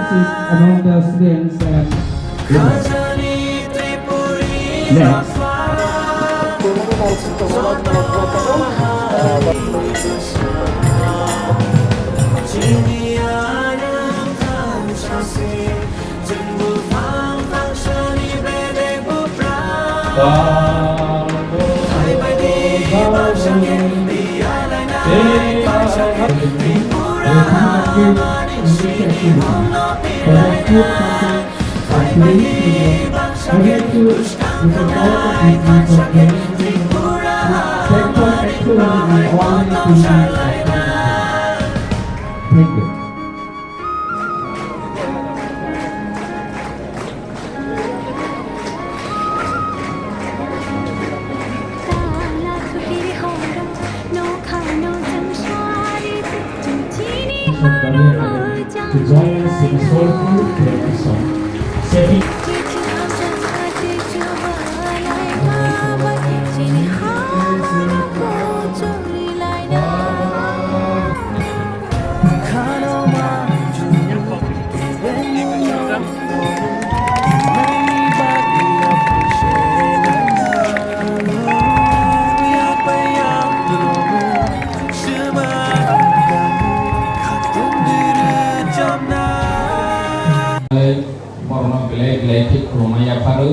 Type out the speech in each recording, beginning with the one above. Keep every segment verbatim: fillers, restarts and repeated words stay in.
Among the students and leaders. Next. Thank you. To join us in a soulful Telugu song. Setting. Borokno belai belai khe khulumma yapharo.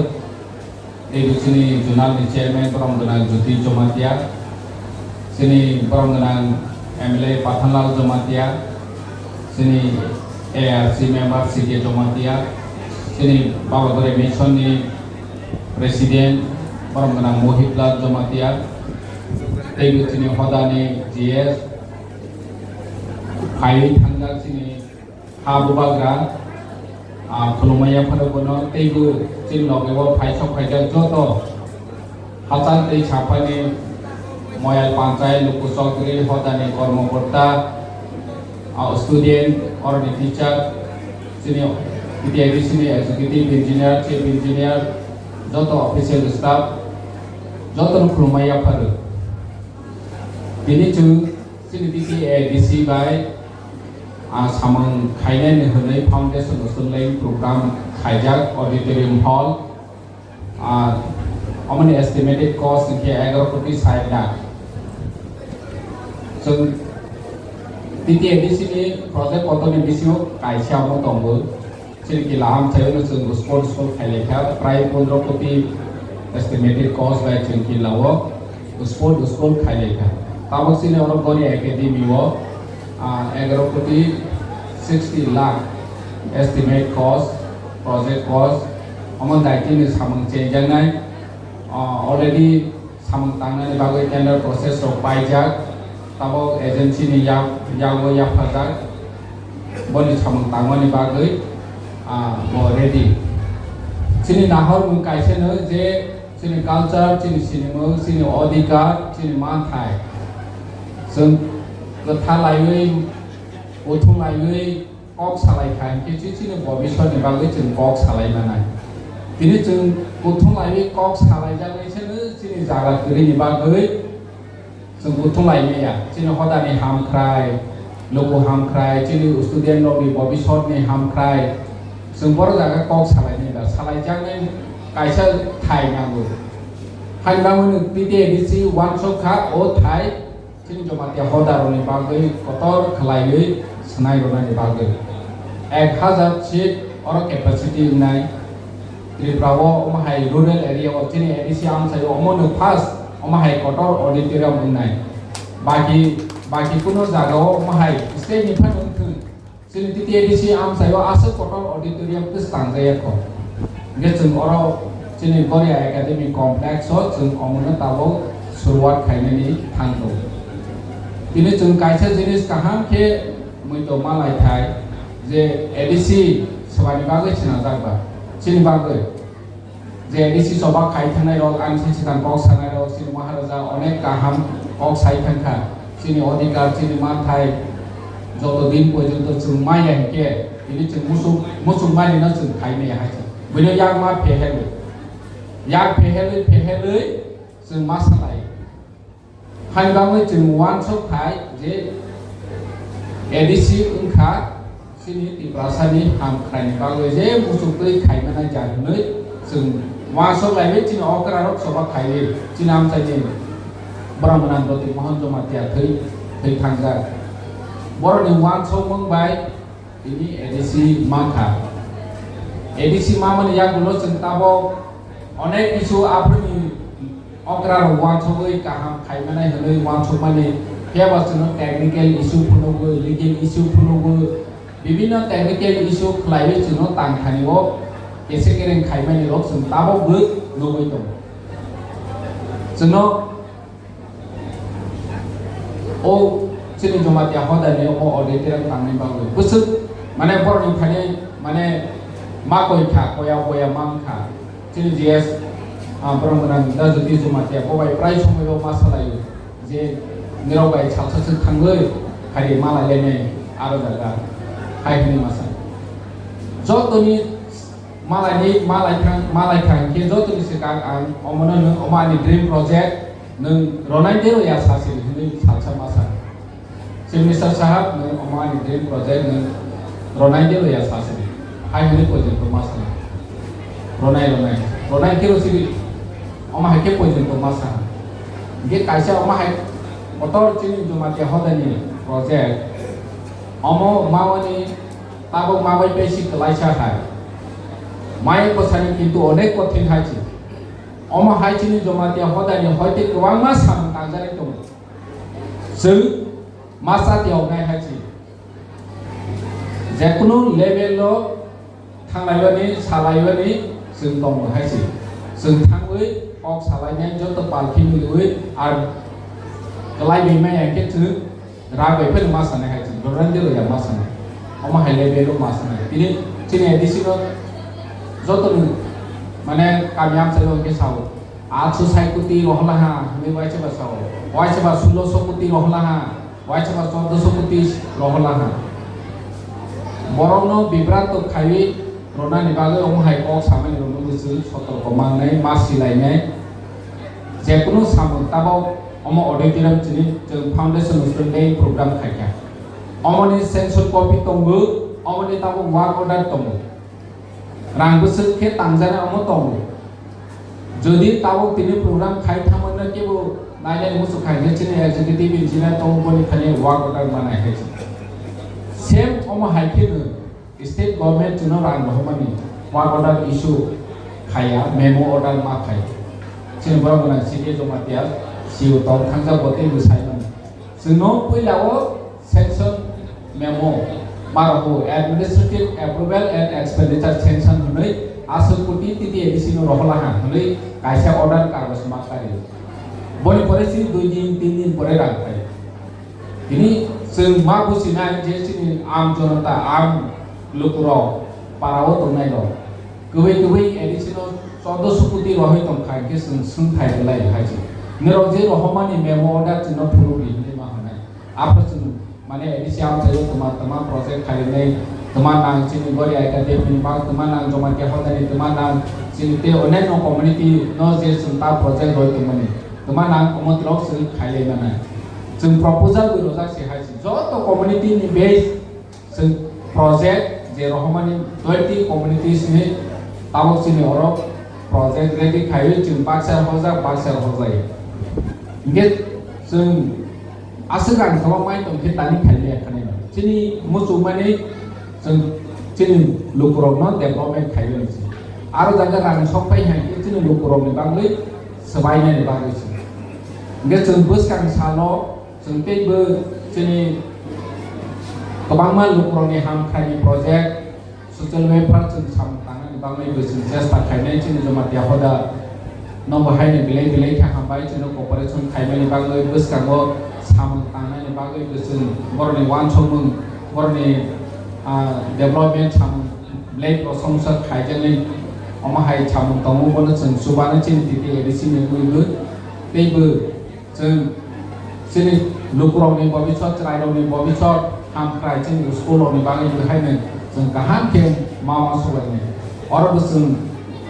Tei bo chini zonal ni chairman borom gwnang Jyoti Jamatia, chini borom gwnang M L A Pathanlal Jamatia, chini A R C member C K Jamatia, chini Babagori Mission ni president borom gwnang Mohit Lal Jamatia, tei bo chini hodani G S, phaiwi thangjak chini ha bubagra, ah, khulumma yapharo bono teibo chini loge o phaisok phaijak joto hachal tei saphani Moyal Panchayat, Luku Chowdhury, hodani kormokorta, ah, student, oroni teacher, chini T T I D C ni executive engineer, chief engineer, joto official staff, jotono khulumma yapharo. Tini chwng chini T T I D C bai, ah, samung khainani hwnwi foundation usuleng program khaijak auditorium hall, ah, omoni estimated cost hinkhe egaro koti sait lakh. Chwng T T I D C ni project kotorni bisingo kaisa omo tongo. Chini kila amchaio no chwng sport school khailaikha, prai pondro koti estimated cost bai chwng kila o sport school khailaikha. Tabok chini oro Goria Academy o, ah, egaro koti sixty lakh estimate cost, project cost, omo daitini samung chenjaknai, ah, already samung tangnani bagwi tender process rok paijak, tabok agency ni yak, yago yaphajak, boni samung tangmani bagwi, ah, bo ready. Chini nahormung kaisa no je chini culture, chini sinimung, chini odhikar, chini manthai. Chwng kwtha laiwi, kuthum laiwi, kok salai kha hinkhe chi-, chini bobiswt ni bagwi chwng kok salai manai. Tini chwng kuthum laiwi kok salai jak nai se chini jaga kwrwi ni bagwi chwng kuthum lai maya. Chini hodani hamkrai, luku hamkrai, chini student rok ni bobiswt ni hamkrai. Chwng boro jaga kok salai nai ba salai jak nai kaisa thai nango. Hai bangwi no T T I D C uansuk kha o thai. Chini Jamatia hodarokni bagwi kotor khlaiwi swnai rwnani bagwi ek hajar seat oro capacity wngnai. Tripura o omo hai rural area o chini A D C amchai o omo no first omo hai kotor auditorium wngnai. Baki, baki kuno jaga o omo hai state ni phano wngthwng. Chini T T I D C amchai o aswk kotor auditorium tei tangjaya kho. Hingke chwng oro chini Goria Academy Complex o chwng omono tabok suruwat khainani thangkho. Tini chwng kaisa jinis kaham khe muitu malai thai je A D C swbani bagwi swnamjak ba chini bagwi. Je A D C choba khai thangnai rok, ani se swkang kok sanai rok, chini Maharaja onek kaham kok sai thangkha. Chini odhikar, chini manthai joto din porjonto chwng maya hinkhe, tini chwng muchung, muchung mani no chwng khai maya hai se. Buino yak ma phehelwi. Yak phehelwi, phehelwi chwng ma salai. Hai bagwi chwng uansuk khai je A D C wngkha, Chini Tiprasani ham khlaini bagwi je muchuk twi khaimani jar hwnwi chwng uansuk laiwi chini okrarok choba khaiwi chini amchaini borok gwnang Doti Mohan Jamatia thwi thwi thangjak. Borokni uansukmung bai tini A D C mankha. A D C mamani yagulo chwng tabok onek kisu aphuruni okra rok uansugwi kaham khaimani hwnwi uansukmani, phiya ba chwngno technical issue phunugwi, legal issue phunugwi, bibinno technical issue khlaiwi chwngno tangthani o kese kereng khaimani rok chwng tabok bo nugwi tongo. Chwngno o chini Jamatia hodani o auditorium tangni bagwi bwswk mane borokni thani mane ma koi kha, koya koya mang kha. Chini G S, ah, borok gwnang da Jyoti Jamatia bo bai prai somoi o ma salaio je nirok bai salsa swk thangwi khari ma lai lainai aro jaga hai hwnwi ma sa. Jotoni malai ni, malai thang, malai thang khe jotoni swkang ang omono nwng omo ani dream project nwng ronai de roya sa siri hwnwi salsa ma sa. Chief Minister sahab, nwng omo ani dream project nwng ronai de roya sa siri. Hai hwnwi poito ma sa. Ronai, ronai. Ronai khe ro siri. Omo hai khe poito ma sa. Ge kaisa omo hai kotor chini Jamatia hodani project. Omo mawani tabok mabai pesi kwlaisa hai. Mai bwsani kintu onek kothin hai chi. Omo hai chini Jamatia hodani hoite kwbangma samung tangjani tongo. Chwng masa tiyoknai hai chi. Jekunu level o thanglaiwani, salaiwani chwng tongo hai chi. Chwng thangwi kok salainai joto palki miliwi ar kwlai bai maya khe chwng Rak bai phano ma sanai hai chwng, Dorani de roya ma sanai. Omo hai le belo ma sanai. Tini chini A D C no joto ni mane kami amchai o hwnkhe sao. Atsu sai kuti rohla ha, hwnwi waisa ba sao. Waisa ba sulosho kuti rohla ha, waisa ba chordoso kuti rohla ha. Borokno bibranto khaiwi ronani bagwi omo hai kok samani rwno bwswk sotorko mangnai, ma silainai. Jekunu samung tabok omo auditorium chini chwng foundation student day program khaikha. Omoni sanction copy tongo, omoni tabok work order tongo. Rang bwswk khe tangjaknai omo tongo. Jodi tabok tini program khai thangmano kebo nainani muchuk khai khe chini executive engineer tongo boni thani work order manai hai. Same omo hai kheno State government chwngno rang rohormani work order issue khaiya, memo order ma khai. Chini borok gwnang C K Jamatia, C E O tong thangjak bo tei bwsai mano. Chwngno puila o sanction memo ma rohor, administrative approval and expenditure sanction hwnwi aswk koti T T A D C no rohorla ha hwnwi kaisa order kagoj ma kari. Boni pore chini dui din, tin din pore rang khai. Tini chwng ma businai je chini am jonota, am lukurok parao tongnairok kwbwi kwbwi A D C no chordoso koti rohoi tongkha, hwnkhe chwng swngthai belai hai se. Norok je rohormani memo order chwngno phunukdi hinwi ma hwnai. Aphuru chwng mane A D C amchaio twma twma project khailainai, twma nang chini Gori Aika Dev ni bang, twma nang Jamatia Hodani, twma nang chini tei onyanyo community no je chwng ta project roi tongmani. Twma nang omo twrok chwng khailai manai. Chwng proposal bo rwjak se hai se. Joto community ni base chwng project je rohormani twenty communities ni tabok chini oro project ready khaiwi chwng baksa hojak, baksa hojai. Hingke chwng aswk ang kwbangma tongkhe tani khailaiya khanai. Chini muchungmani chwng chini lukurokno development khaiwi se. Aro jaga rang sok phai hai khe chini lukurokni bagwi swbainani bagwi se. Hingke chwng bwskang salo chwng teibo chini kwbangma lukurokni hamkhaini project, social welfare chwng samung tangnani bagwi bo chwng chesta khainai chini Jamatia Hoda no bo haino belai belai khe hambai chwngno cooperation khaimani bagwi bwskango samung tangnani bagwi bo chwng borokni uansukmung, borokni, ah, development samung belai prosongsa khaijaknai omo hai samung tongo bono chwng chubano chini T T A D C ni mungwi bo teibo Chwng chini lukurokni bobiswt, chwrairokni bobiswt hamkrai chini school rokni bagwi bo haino chwng kaham khe ma uansuk lainai. Oro bo chwng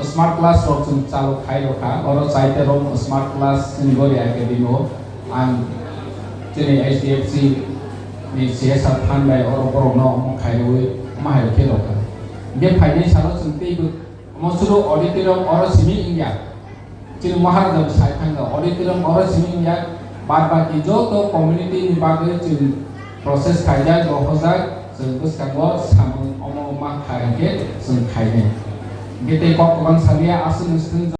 smart class rok chwng chalu khai rwkha. Oro chaita room smart class chini Gori Academy o ang chini H D F C ni C S R fund bai oro borokno omo khairwi Mahai khe rokha. Hingke phainai salo chwng teibo omo suru auditorium oro simi wngya. Chini Maharaja bo sai thangkha auditorium oro simi wngya. Bad baki joto community ni bagwi chwng process khaijak, rohorjak, chwng bwskango samung omo ma kha hingke chwng khainai. Hingke tei kok kwbang salia aswk ni swkang